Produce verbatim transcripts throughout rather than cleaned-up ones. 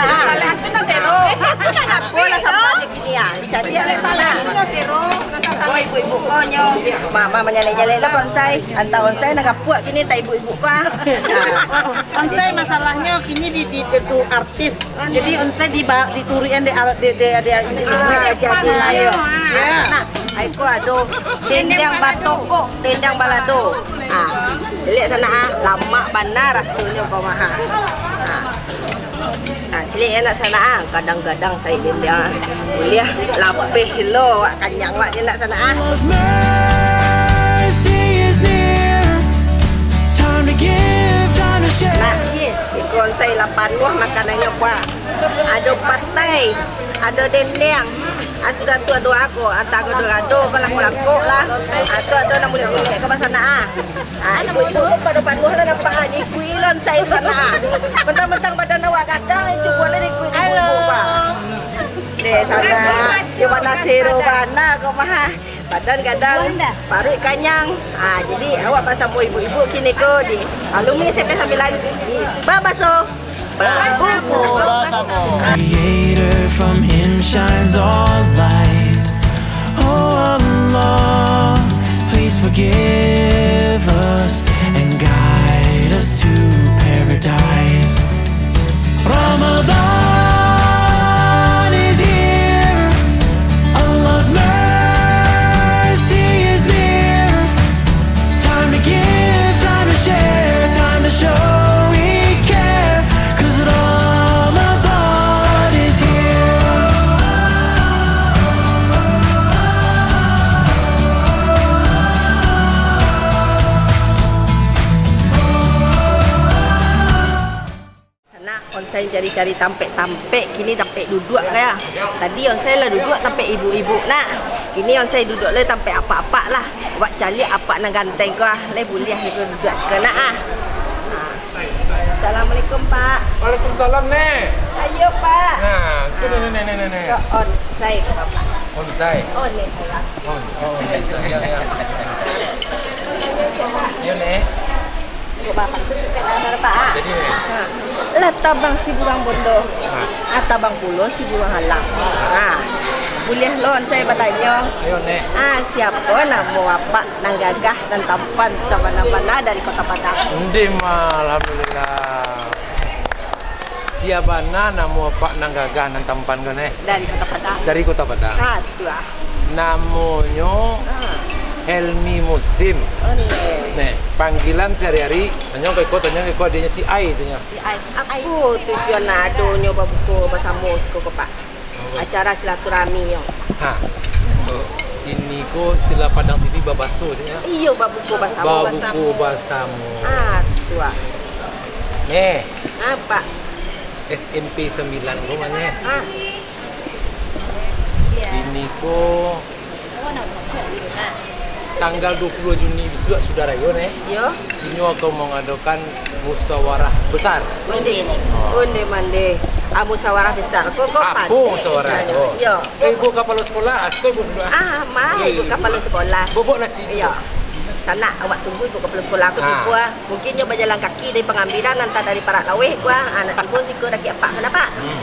Ah, aku nak sero. Apo lah sama je kini ah. Jadi salah. Aku nak sero. Oh, ibu-ibu ko nyo. Mama manyalek-nyalek lah onsai. Antah onsai nak gapuak kini, antah ibu-ibu ko ah. Onsai masalahnyo kini di, di, di tu artis. Jadi onsai di ba-, dituruikan di al-, di, di, di, di, Ah, jadi. Ayo. Ya. Nah, ai ko ado dendang batokok, dendang balado. Ah, liek sanak ah, lamak bana rasonyo ko mah. Ah. Ah, caliak ya nak sanak ah, gadang-gadang sai dendang ah. Buliah lapeh lo, wak kanyang wak di nak sanak ah. Mercy is near. Time to give, time to share. Nah, iko onsai lah panuah makanannyo, puak. Ado patai, ado dendeng. Ah, sudah tu ado ako, antah ado gado-gado ko, langkok-langkok lah. Ah, tu ado nan buliah-buliah ko basana ah. Ah, ibu-ibu ko pado panuah lah nampak ah, ikuik lo onsai basana ah. Mentang-mentang badan awak gadang, cubo lah ikuik ibu-ibu ko. Deh, sanak, cubo lah sero bana ko mah. Badan gadang, paruik kanyang. Ah, jadi awak basamo ibu-ibu kini ko di alumni S M P sambilan di Babaso. Babaso. Creator, from him shines all light. Oh Allah, please forgive us and guide us to paradise. Ramadan is here. Allah's mercy is near. Time to give, time to share, time to show we care. 'Cause Ramadan is here. Sanak, onsai cari-cari tampek-tampek, kini tampek duduak ko ah. Tadi onsai lah duduak tampek ibu-ibu nak. Kini onsai duduak lai tampek apak-apak lah. Wak caliak apak nan ganteng ko ah, lai buliah iko duduak siko nak ah. Ha. Assalamualaikum, Pak. Waalaikumsalam, Nek. Ayo, Pak. Nah, tu, Nek, Nek, Nek, Nek, Nek. Ko onsai ko, Bapak. Onsai. Oh, Nek, salah. On-, oh, Nek, ya, ya. Yo, Nek. Buek bapak susu teh lah, Pak, ah. Jadi, Nek. Ha. Lah tabang si buruang bondo. Ha. Ah, tabang pulo si buruang alam. Ha. Buliah lo onsai batanyo. Ayo, Nek. Ah, siapo namo apak nan gagah, nan tampan, sabana-bana dari Kota Padang? Ndeh mah, alhamdulillah. Sia bana namo apak nan gagah, nan tampan ko, Nek? Dari Kota Padang. Dari Kota Padang. Ha, tu ah. Namonyo Ah. Helmi Musim. Oh, Nek. Nek, panggilan sehari-hari, tanyo ka iko, tanyo ka iko, adinyo si Ai, tanyo. Si Ai. Apo tujuan adonyo babuko basamo siko ko, Pak? Acara silaturahmi yo. Ha. Ini ko istilah Padang T V babaso je, ya. Iyo, babuko basamo. Babuko basamo. Ah, tu ah. Neh. Apo? S M P sambilan ko mah, Neh. Ah. Ini ko tanggal dua puluh Juni bisuak sudah rayo, Neh. Yo. Inyo akan mangadokan musyawarah besar. Onde, onde mande. Ah, musyawarah besar. Ko, ko Apo pandai musyawarah istilahnya. Ko? Yo. Eh, ibu kapalo sekolah, ah, siko ibu dulu, ah. Ah, ma, Yo, ibu yo, kapalo ibu. Sekolah. Bobok nasi dulu. Yo. Sanak, awak tunggu ibu kapalo sekolah ko Ah. tibo, ah. Mungkin nyo bajalan kaki dari Pangambiran, antah dari Parak Laweh ko, ah. Anak tibo siko dakek apak, kenapa? Hmm.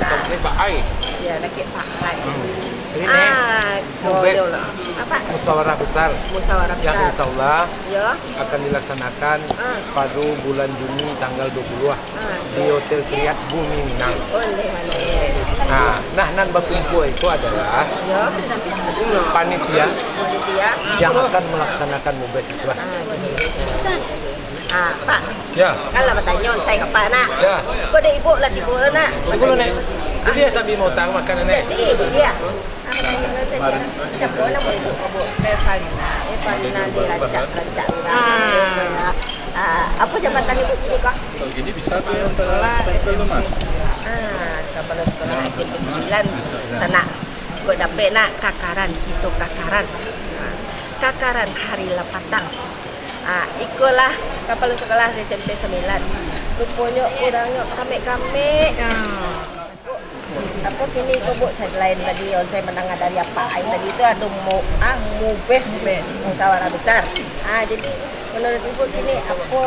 Ah. Dakek apak ai. Yo, dakek apak ai. Hmm. Jadi, Nek, Ah, mubes. Koyo lah. Apa? Musyawarah besar Musyawarah yang besar. Insya Allah Yo. Akan dilaksanakan Ah. pada bulan Juni tanggal dua puluh ah, Ah. di Hotel Kiryat Bumi Minang. Onde mande. Ah, nah, nan bakumpul itu adalah Yo. Panitia Panitia. Yang akan melaksanakan mubes itu lah. Ah, jadi. Ah, Pak. Ya. Kan lah batanyo, onsai ka Pak, nak. Ya. Ko dek ibu lah tibo, nak. Tibo, Nek. Jadi, ya, sambil mau utang makan, Nek. Jadi, dia. Siapo namo ibu ko, Bu? Evalina. Evalina di Rancak, Rancak. Ah. Ah, apo jabatan ibu kini ko? Kalau gini bisa tuh yang Kepala S M P. Ah, kapalo sekolah S M P sambilan. Sanak. Ko dapek nak kakaran, kito kakaran. Ah, kakaran hari lapatang. Ah, ikolah kapalo sekolah di S M P sambilan. Ruponyo urangnyo kamek-kamek. Ah. Apo kini ko, Bu, salain tadi onsai mandanga dari apak ai tadi tu ado mo-, ah, mubes, Mubes. Musyawarah besar. Ah, jadi Menurut Ibu kini apa,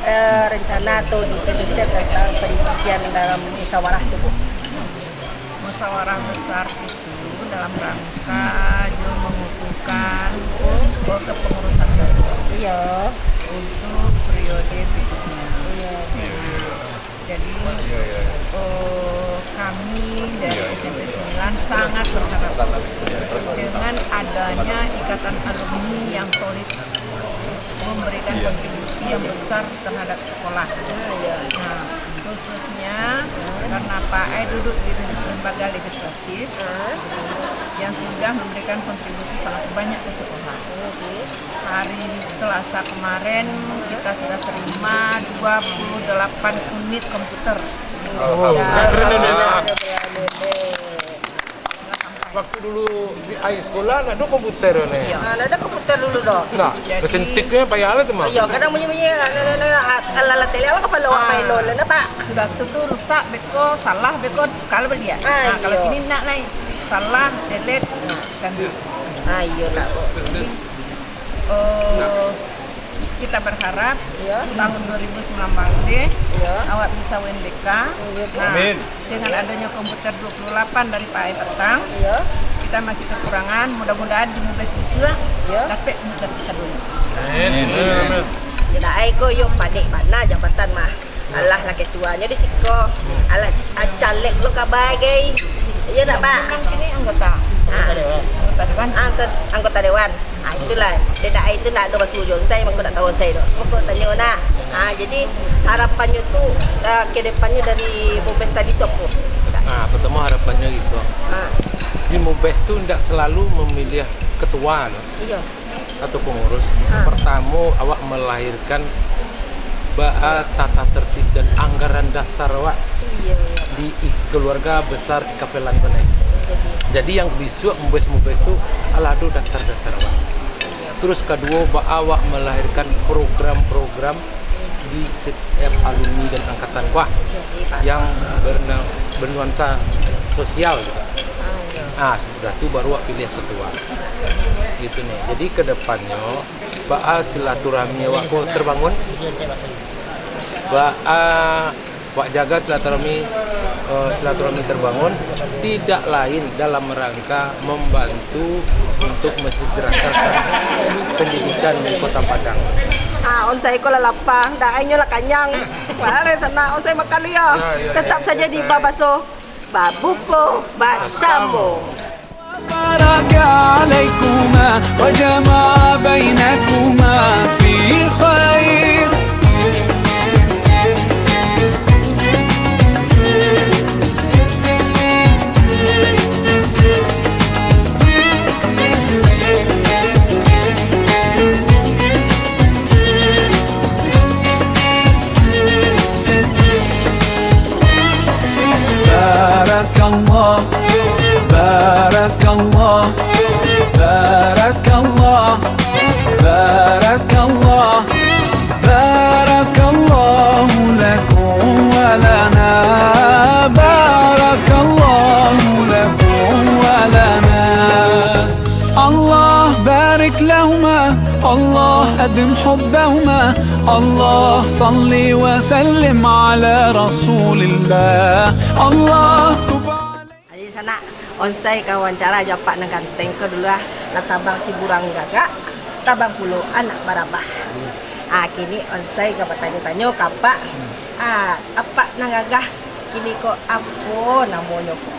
eh, rencana atau detail-detail tentang pendidikan dalam musyawarah tu, Bu? Musyawarah besar itu dalam rangka jo mengukuhkan, oh, kepengurusan baru, iya, untuk periode berikutnya. Iya. Jadi, eh, kami dari S M P sembilan sangat berharap dengan adanya ikatan alumni yang solid memberikan kontribusi yang besar terhadap sekolah. Nah, khususnya karena Pak Ai duduk di lembaga legislatif yang sudah memberikan kontribusi sangat banyak ke sekolah. Hari Selasa kemarin kita sudah terima dua puluh delapan unit komputer. Oh, ya, keren, keren, keren. Waktu dulu di ai sekolah, ndak ado komputer ni. Iya. Ah, ndak ado komputer dulu doh. Nah, jadi kecentiknya payah lah tu mah. Iya, kadang bunyi-bunyi, ah, nah, nah, nah, ah, alah-alah tele lah kapalo awak main lo lah, nampak? Sudah tu, tu rusak, beko salah, beko kalau baliak. Ah, nah, kalau iya. Kini nak lai, salah, delete, nah, ganti. Ah, iya lah, Bu. Oh, kita berharap, iya, tahun dua ribu sembilan belas, iya, awak bisa U N B K. Iya, Bu. Nah, amin. Dengan adanya komputer dua puluh delapan dari Pak Ai petang, iya, kita masih kekurangan. Mudah-mudahan di Mubes bisuak, iya, dapek komputer tersebut. Amin. Amin. Tidak ai ko yo padek bana jabatan mah. Alah, lah ketuanyo di siko. Alah, ah, caleg lo kabai, gai. Iya ndak, Pak? Kan kini anggota. Ah. Anggota dewan. Angko-, anggota dewan. Ah, itulah. Dek ai tu ndak ado basuo jo onsai, mangko ndak tahu onsai doh. Mangko tanyo nah. Ah, jadi harapannyo tu, ah, ke depannyo dari Mubes tadi tu apo? Ah, pertama harapannyo gitu. Ah. Di Mubes tu ndak selalu memilih ketua, no. Iya. Atau pengurus. Ha. Pertamo, awak melahirkan baa tata tertib dan anggaran dasar awak, iya, iya, di i-, keluarga besar Kapelan ko nai. Jadi. Jadi, yang bisuak mubes-mubes tu, alah ado dasar-dasar awak. Iya. Terus kaduo, baa awak melahirkan program-program di setiap alumni dan angkatan ko, iya, iya, yang berna-, bernuansa sosial gitu. Ah, iya. Ah, sudah tu baru awak pilih ketua. Gitu nih. Jadi, ke depannyo, baa silaturahmi awak ko terbangun? Baa awak jaga silaturahmi, eh, silaturahmi terbangun? Tidak lain dalam rangka membantu untuk mensejahterakan pendidikan di Kota Padang. Ah, onsai ko lah lapah, dek ainyo lah kanyang. Wah, lah sanak, onsai makan lu yo. Ya, ya, tetap ya, saja di ya. Babaso, babuko basamo. بارك عليكما وجمع بينكما في خير. بارك الله، بارك الله، بارك الله، بارك الله، بارك الله لكم ولنا، بارك الله لكم ولنا. الله بارك لهما، الله أدم حبهما، الله صل وسلم على رسول الله، الله تب عليك. Jadi sanak, onsai ka wawancara jo apak nan ganteng ko dulu lah, lah tabang si burang gagak, tabang pulo anak barabah. Ah, kini onsai ka batanyo-tanyo ka apak. Ah, apak nan gagah, kini ko apo namonyo ko?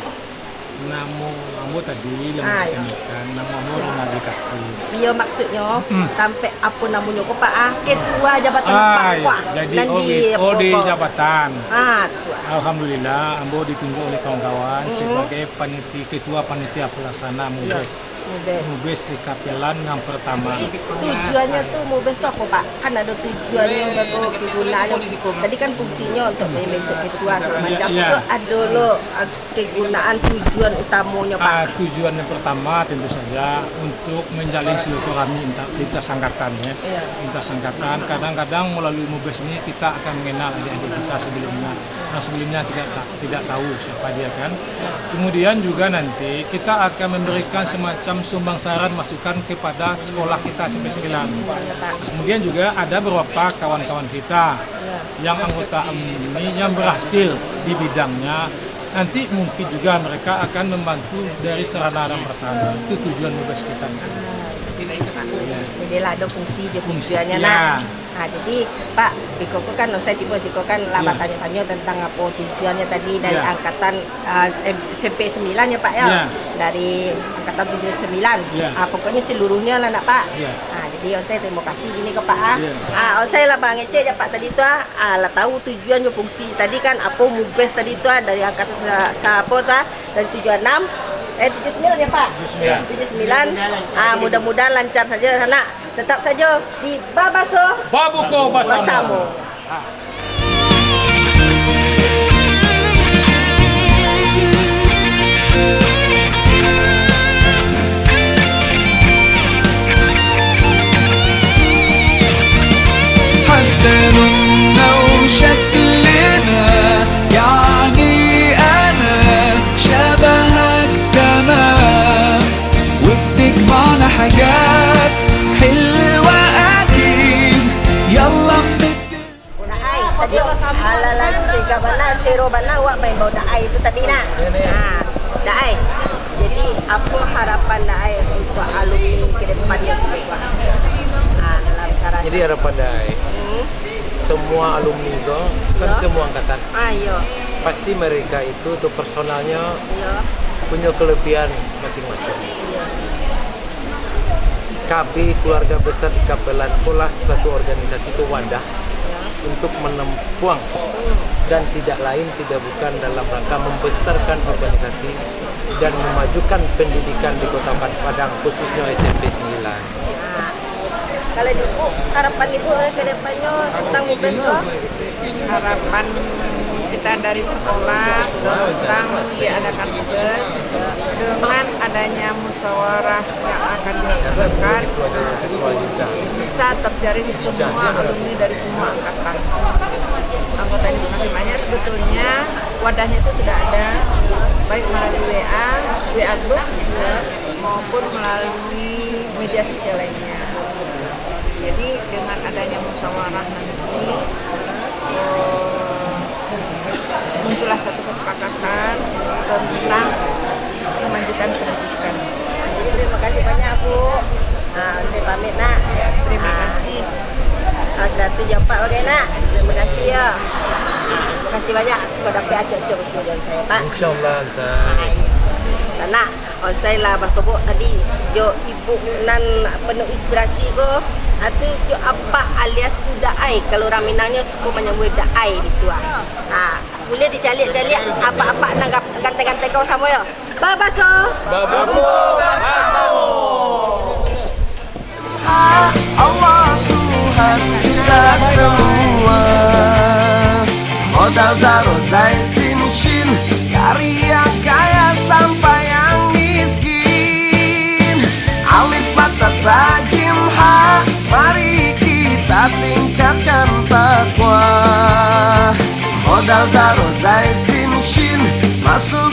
Namo ambo tadi, ah, iyo, namo ambo Ronaldi Kasih. Iyo, maksudnyo, hmm, tampek apo namonyo ko, Pak, ah? Ketua jabatan apo, iyo, Pak? Jadi, nan oh, di, oh, di pokok jabatan. Ah, ketua. Alhamdulillah, ambo ditunjuk oleh kawan-kawan, hmm, sebagai paniti-, ketua panitia pelaksana, iyo, Mubes. Mubes. Mubes di Kapelan yang pertama. Tujuannyo tu Mubes tu apo, Pak? Kan ado tujuannyo, bago kegunaannyo. Tadi kan fungsinyo untuk membentuk ketua segala macam. Iyo, iyo. Tu ado lo, ah, kegunaan tujuan utamonyo, Pak? Ah, tujuan yang pertama tentu saja untuk menjalin silaturahmi inta-, lintas angkatan, ya. Iya. Lintas angkatan, kadang-kadang melalui Mubes ini kita akan mengenal adik-adik kita sebelumnya, yang sebelumnya tidak ta-, tidak tahu siapa dia, kan. Kemudian juga nanti kita akan memberikan semacam Sumbang saran masukan kepada sekolah kita S M P sembilan. Kemudian juga ada beberapa kawan-kawan kita yang anggota alumni yang berhasil di bidangnya, nanti mungkin juga mereka akan membantu dari sarana dan prasarana. Itu tujuan mubes kita. Jadi lah ada fungsi je. Fungsi, tujuannya ya. Nah. Ha, jadi, Pak, iko ko kan, saya tibo siko kan lah, ya, batanyo-tanyo tentang apo tujuannya tadi dari, ya, angkatan, ah, S M P sembilan ya, Pak, ya? Ya. Dari angkatan tujuh sembilan. Ya. Ah, pokoknya seluruhnya lah nak, Pak. Ya. Ah, jadi onsai terima kasih gini ke Pak, ah. Ya. Ah, onsai lah bangecek je Pak tadi tu, ah. Ah, lah tahu tujuan jo fungsi tadi kan, apo mubes tadi tu, ah, dari angkatan sa-, sa-, apo tu, ah, dari tujuh enam, eh, tujuh sembilan ya, Pak? Tujuh sembilan. Tujuh sembilan. Ah, mudah-mudahan lancar saja, sanak. Tetap saja di Babaso Babuko Basamo. Basamo. حتى لوننا وشكلنا، يعني أنا شبهك تمام. وبتجمعنا حاجات حلوة أكيد. يلا نبدل. Daai, tadi, alah, sega bana, sero bana, awak main bau daai tu tadi, nak. Ha, daai. Jadi, apo harapan daai untuak alumni ke depan ni? Ha, dalam cara. Jadi, harapan daai, hmm, semua alumni tu kan, yo, semua angkatan. Ah, yo. Pasti mereka itu tu personalnya, yo, punya kelebihan masing-masing. Yo. I K B, Keluarga Besar Ikapelan, itulah suatu organisasi atau wadah, yo, untuk menempuang, hmm, dan tidak lain tidak bukan dalam rangka membesarkan organisasi dan memajukan pendidikan di Kota Padang, khususnya S M P sembilan. Nah, kalau Ibu, harapan Ibu, eh, ke depannya tentang mubes tu? Harapan kita dari sekolah tentang diadakan mubes, dengan adanya musyawarah yang akan dilaksanakan, bisa terjalin semua alumni dari semua angkatan. Anggota ini semakin banyak, sebetulnya wadahnya itu sudah ada, baik melalui W A, W A group, maupun melalui media sosial lainnya. Jadi, dengan adanya musyawarah nanti, eh, muncullah satu kesepakatan tentang memajukan pendidikan. Jadi, terima kasih banyak, Bu. Ah, saya pamit, nak. Terima kasih. Ah, satu jampat bagai, nak. Terima kasih, ya. Terima kasih banyak. Kau dapat acok-acok sudah saya, Pak. InsyaAllah, Ansai. Sanak, onsai lah basobok tadi. Jo ibu nan penuh inspirasi ko, atu jo apak alias Udaai. Kalau urang Minangnyo suko manyambuik Daai ditu, ah. Ah, buliah dicaliak-caliak apak-apak nan gap-, ganteng-ganteng ko samo yo. Babaso. Babaso. Babaso. Allah Tuhan kita semua. Modal daro zai sin shin, dari yang kaya sampai yang miskin. Alif fathah ta jim ha, mari kita tingkatkan takwa. Modal daro zai sin shin, masuk